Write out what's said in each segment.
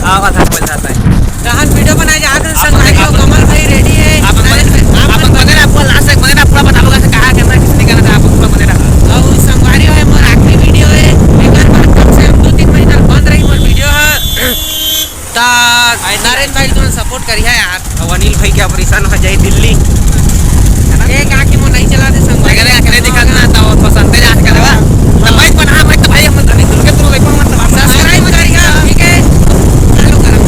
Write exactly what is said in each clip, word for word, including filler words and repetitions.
आवा था, बोल जाता है। तहन वीडियो बनाए जात हन, संगवारी हो, कमल भाई रेडी है। आप बने, आप बने रहा, पूरा लास्ट तक बने रहा, पूरा बताबो कैसे, कहाँ करना, किसने करना था, आप पूरा बने रहा। और संगवारी हो, मोर आखिरी वीडियो है, एक बार कम से कम दो तीन महीना बंद रही मोर वीडियो है। ता नरेंद्र भाई तुमन सपोर्ट करिहा यार। अब अनिल भाई के ऑपरेशन हो जाए दिल्ली। एक आँख के मोर नहीं चला दे संग। अगर आँख नहीं दिखा ना तो पसंद है जान करे बा। तो भाई बना भाई तो भाई हम धनी दुर्गे तुम देखो मत सब्सक्राइब करिहा, ठीक है? चालू करा।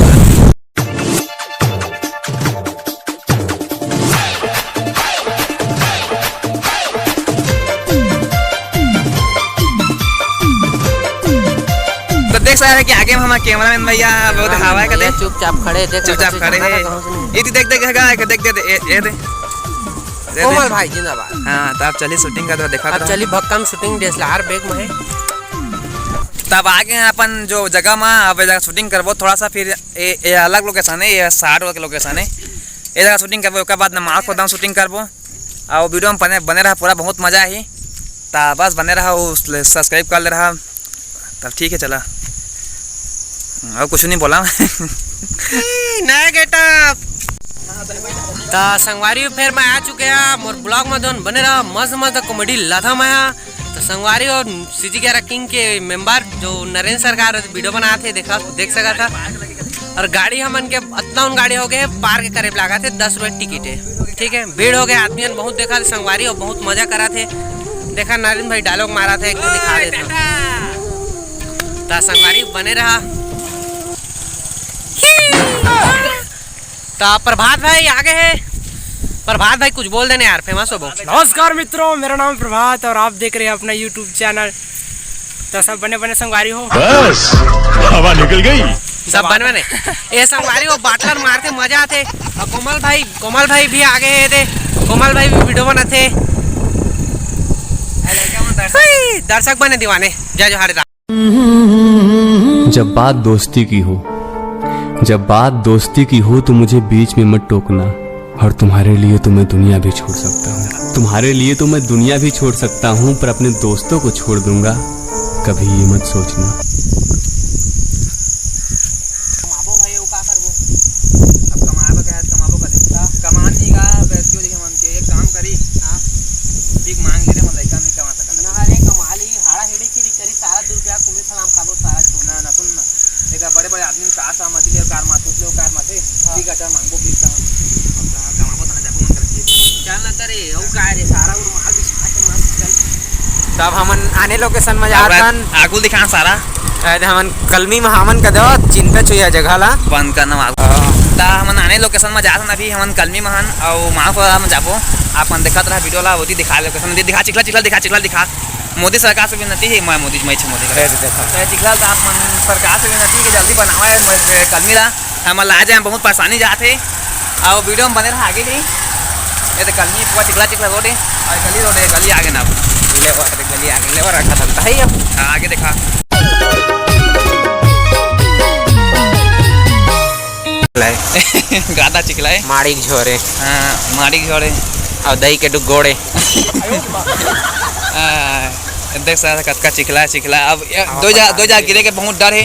तो देख सकते हैं कि आगे में हमारा कैमरामैन भैया बहुत हवा है, भैया कदे चुपचाप खड़े, देख, चुपचाप खड़े हैं। ये तो देख, देख, देख, देख, देख, ये, ये दे। दे, कोमल दे। भाई जिंदाबाद। हाँ, तो आप चलिए शूटिंग का तो देखा अब था। चलिए भक्कम शूटिंग डीएसएलआर बैग में है। तब आगे अपन जो जगह में अब जगह शूटिंग करबो थोड़ा सा, फिर ये, ये अलग लोकेशन है, ये साठ के लोकेशन है, ये जगह शूटिंग करबो, उसके बाद नमाज को दम शूटिंग करबो। और वीडियो में बने, बने रहा, पूरा बहुत मजा ही। ता बस बने रहा, उस सब्सक्राइब कर ले रहा। तब ठीक है, चला। और कुछ नहीं बोला। नया गेटअप। त संगवारी फेर मैं आ चुके हैं मोर ब्लॉग में, दोन बने रहा, मस्त मस्त कॉमेडी लाथा मैं। त संगवारी और सीजी ग्यारह किंग के मेंबर जो नरेंद्र सरकार वीडियो बनाते देखा, देख सका था। और गाड़ी हमन के अतना उन गाड़ी हो गए पार्क करे लागा थे, दस रुपये टिकट है, ठीक है। भीड़ हो गए, आदमी मन बहुत देखा थे संगवारी और बहुत मजा करा थे। देखा नरेंद्र भाई डायलॉग मारा था, एक ठो दिखा देता। ता संगवारी बने रहा। ता प्रभात भाई आगे है। प्रभात भाई कुछ बोल देने यार, फेमस हो बहुत। नमस्कार मित्रों, मेरा नाम प्रभात और आप देख रहे हैं अपना यूट्यूब चैनल। तो सब बने बने संगवारी हो। बस, हवा निकल गई। सब बने बने। ये संगवारी हो, बाटलर मारते मजा आते। और कोमल भाई, कोमल भाई भी आगे है दे। कोमल भाई भी वीडियो बनाते। हुई, दर्शक बने दीवाने। जय जोहार राम। जब बात दोस्ती की हो, जब बात दोस्ती की हो तो मुझे बीच में मत टोकना। और तुम्हारे लिए तो मैं दुनिया भी छोड़ सकता हूँ, तुम्हारे लिए तो मैं दुनिया भी छोड़ सकता हूँ, पर अपने दोस्तों को छोड़ दूंगा, कभी ये मत सोचना। कमाबो भाई, वो का करबो? अब कमाबो कहे त कमाबो करे। का? कमा नहीं का, बैठ के देखे मन के, एक काम करी। हाँ। भीख मांग ले रे, मन लइका नहीं कमा सकत। ना रे, कमा ली, हाड़ा हेड़ी की करी, सारा दू रुपया कुमी फलाम खाबो, सारा छोना ना, सुन ना। एक बड़े बड़े आदमी कार सा मत ले, कार मत ले, कार मत ले। हाँ। भीख अटर मांगबो, भीख का। अब कहाँ कमाबो, तना जाबो मन करके। चल ना करे, औ का रे, सारा उर माल बिछा के मस्त चल। तब हमन आने लोकेशन में जात हन। आगू दिखा सारा। अरे हमन कलमी में हमन का दो चिंता चुया जगह ला। बंद करना मार। हाँ। ता हमन आने लोकेशन में जात हन, अभी हमन कलमी में हन, अउ माफ में जाबो। आपन देखत रहा वीडियो ला, ओती दिखा लोकेशन दे, दिखा चिखला, चिखला दिखा, चिखला दिखा। मोदी सरकार से विनती है, मैं मोदी, मैं मोदी का। अरे देखा। तो चिखला ता आपन सरकार से विनती है कि जल्दी बनावा है, मैं कलमी ला। हमन ला जाए, बहुत परेशानी जात हे। अउ वीडियो में बने रहा आगे भी। ये तो कलमी पूरा चिखला चिखला रोड है। और गली रोड है, गली आगे ना। ले वो, अरे गली आगे, ले वो रखा था, है अब। हाँ, आगे देखा। गादा चिखला है। माड़ी के झोरे। हाँ, माड़ी के झोरे। और दही के डुगोड़े। हाँ, देख सकत कतका चिखला है, चिखला। अब ये हाँ, दो जा, पता दो जा नहीं। गिरे के बहुत डर है।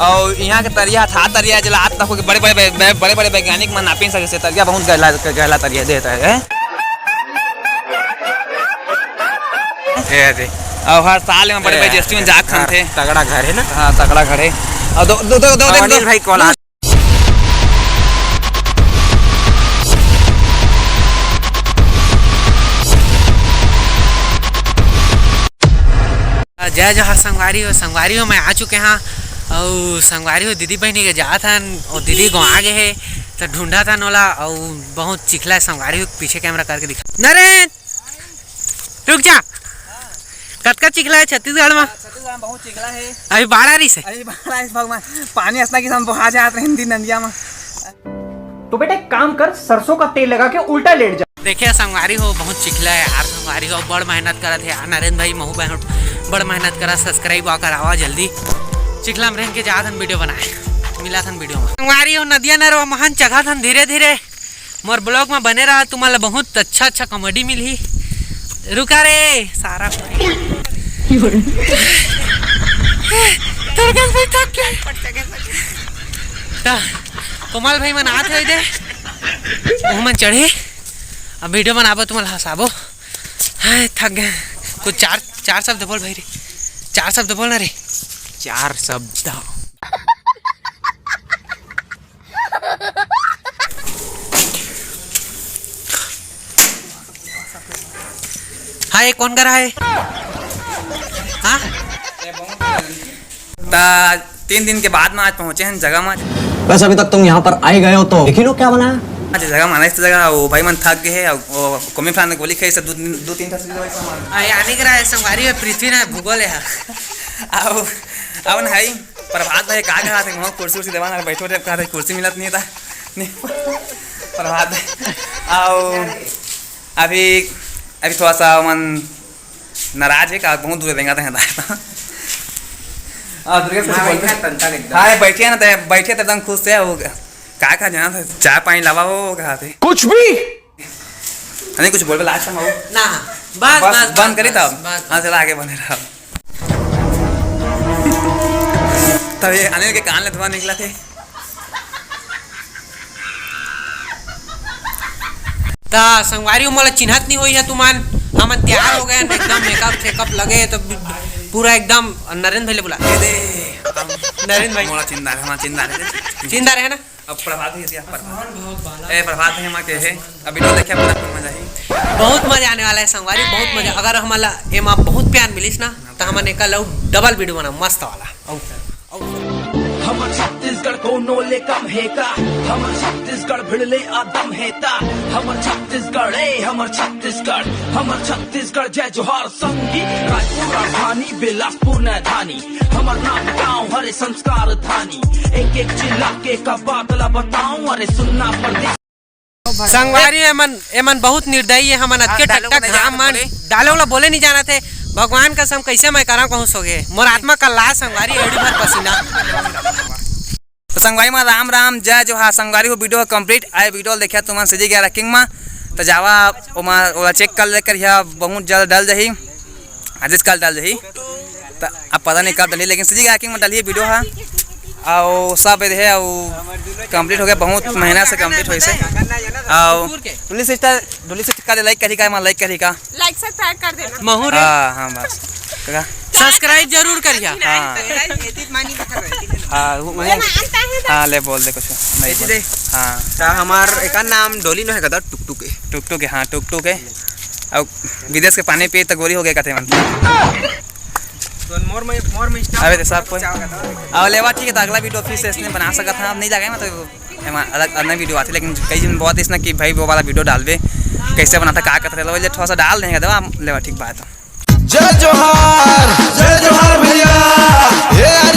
और यहाँ के तरिया था, तरिया जला आज तक के बड़े बड़े वै-, वै-, बड़े बड़े वैज्ञानिक मन नापी सके से तरिया बहुत गहला, गहला तरिया देता है। ए दे। और हर साल में बड़े ए, भाई जीएसटी में जाग घर, खनथे। तगड़ा घर है ना? हाँ, तगड़ा घर है। और दो, दो, दो, दो, और दो, अनिल दो, भाई कौन दो। जय जोहार संगवारी हो, संगवारी हो, मैं आ चुके हाँ। अउ संगवारी हो, दीदी बहनी के जात हन, और दीदी गो आगे है, तो ढूंढा था नोला, और बहुत चिखला है संगवारी हो, पीछे कैमरा करके दिखा। नरेन, रुक जा। कतका चिखला है छत्तीसगढ़ में? छत्तीसगढ़ में बहुत चिखला है। अभी बाढ़ आ रही से? अभी बाढ़ आ रही है, भगवान, पानी असना की हम बहा जात रहे हिंदी नंदिया में। तो बेटा, एक काम कर, सरसों का तेल लगा के उल्टा लेट जा। देखिए संगवारी हो, बहुत चिखला है यार। संगवारी हो, बड़ मेहनत करत है यार नरेंद्र भाई, महू बहुत बड़ मेहनत करा। सब्सक्राइब आ करावा जल्दी। चिखला में रह के जात हन वीडियो बनाए, मिला थन वीडियो में। संगवारी हो, नदिया नरवा महन चघा थन धीरे धीरे। मोर ब्लॉग में बने रहा, तुम्हारा बहुत अच्छा अच्छा कॉमेडी मिलही। रुका रे सारा। दुर्गेश भाई थक गए। त कोमल भाई मन आत हे दे, वो मन चढ़े, अब वीडियो बनाबो, तुमन हंसाबो। हाय, थक गए। कुछ चार, चार शब्द बोल भाई रे, चार शब्द बोल ना रे। चार शब्द। हाँ, ये कौन करा है? हाँ? त तीन दिन के बाद में आज पहुंचे हैं जगह में। बस, अभी तक तुम यहाँ पर आए गए हो तो देख ही लो क्या बना है। आज जगह में आना, इस जगह वो भाई मन थक गए हैं, वो कोमी फलाने गोली खाई से दो तीन, दो तीन ठा सीधी दवाई सामान। आ, ये आने के रहा है, संगवारी है, पृथ्वी ना भूगोल है। आओ, आओ ना भाई, प्रभात भाई का कहा थे, वहाँ कुर्सी उर्सी देवाना, बैठो रे, कहा थे कुर्सी मिलत नहीं था। नहीं, प्रभात भाई, आओ, अभी, अभी थोड़ा सा मन नाराज है का, बहुत दूर रेंगा था। और दुर्गेश कुछ हाँ, बोलते बैठा हैं। तंता एकदम। हाँ, बैठे हैं ना, तो बैठे तो एकदम खुश थे। वो का, का जाना था, चाय पानी लावा हो, वो कहा थे। कुछ भी। नहीं, कुछ बोल, लास्ट टाइम आओ। ना, बस, बस, बस, बंद करी बस, तब। बस, हाँ, बस। चला आगे बने रहा। तब ये अनिल के कान ले धुआं निकला थे। त संगवारी हो, मोला चिन्हत नहीं होई है तुमन, हमन तैयार हो गए, एकदम मेकअप शेकअप लगे, तो पूरा एकदम नरेंद्र भाई ले बुला। ये दे, हम नरेंद्र भाई। मोला चिंदा है, हमारा चिंदा है। चिंदा रहे ना? अब प्रभात ही दिया, प्रभात। ए, प्रभात ही हमारे के है। अभी तो देखिए, पूरा मजा ही। बहुत मजा आने वाला है संगवारी, बहुत मजा। अगर हमारा एमा बहुत प्यार मिलिस ना, तो हमन एकर अउ डबल वीडियो बनाबो, मस्त वाला। हमर छत्तीसगढ़ कोनो ले कम हे का? हमर छत्तीसगढ़ भिड़ले आदम हे ता। हमर छत्तीसगढ़, ए, हमर छत्तीसगढ़, हमर छत्तीसगढ़, जय जोहार संगी। रायपुर राजधानी, बिलासपुर नैधानी, हमर नाम गाँव हरे संस्कार धानी। एक एक जिला के का बात ला बताऊं, अरे सुनना परदेस। संगवारी, एमन, एमन बहुत निर्दयी है, हमन अतके हाँ, टकटक घाम मन, डायलॉग ला बोले नहीं जानत हे। भगवान कसम, कैसे मैं करा कहूँ सोगे, मोर आत्मा का लाश संगवारी, एड़ी भर पसीना। तो संगवारी मा राम राम, जय जोहार। संगवारी हो, वीडियो complete आए, वीडियो देखा तुमन सीधी गया किंग मा, तो जावा ओमा, ओला चेक कर लेकर, यह बहुत जल्द डल जाही। आजेच काल डाल जाही। त अब पता नहीं कब डाली, लेकिन सीधी गया किंग में डाली वीडियो हा। अउ सब ये है, अउ complete हो गया, बहुत महीना से complete होइसे। अउ डोली सिस्टर, डोली सिस्टर का लाइक करी का, मैं लाइक करी का। लाइक सब्सक्राइब कर देना। महू रे। हाँ, हाँ, बस। तो का? सब्सक्राइब जरूर करिया। हाँ। हाँ, वो, वो, हाँ, ले बोल दे कुछ। नहीं बोल। हाँ। त हमार एकर नाम डोली नो है कदा, टुकटुक है। टुकटुक है, हाँ, टुकटुक है। अब विदेश के पानी पिए त गोरी हो गए कथे मन। तो मोर में, मोर में stop अबे तो सब कोई। चाहो का तो। अब लेवा ठीक है, त अगला वीडियो फिर से इसने बना सकत है। अब नहीं लगे ना तो एमा अलग, अलग वीडियो आथे, लेकिन कई जन बहुत इसने कि भाई वो वाला वीडियो डालबे, कैसे बनाता, का करता, ले थोड़ा सा डाल देंगे, दवा लेवा ठीक बात है। जय जोहार, जय जोहार भैया। ए यार,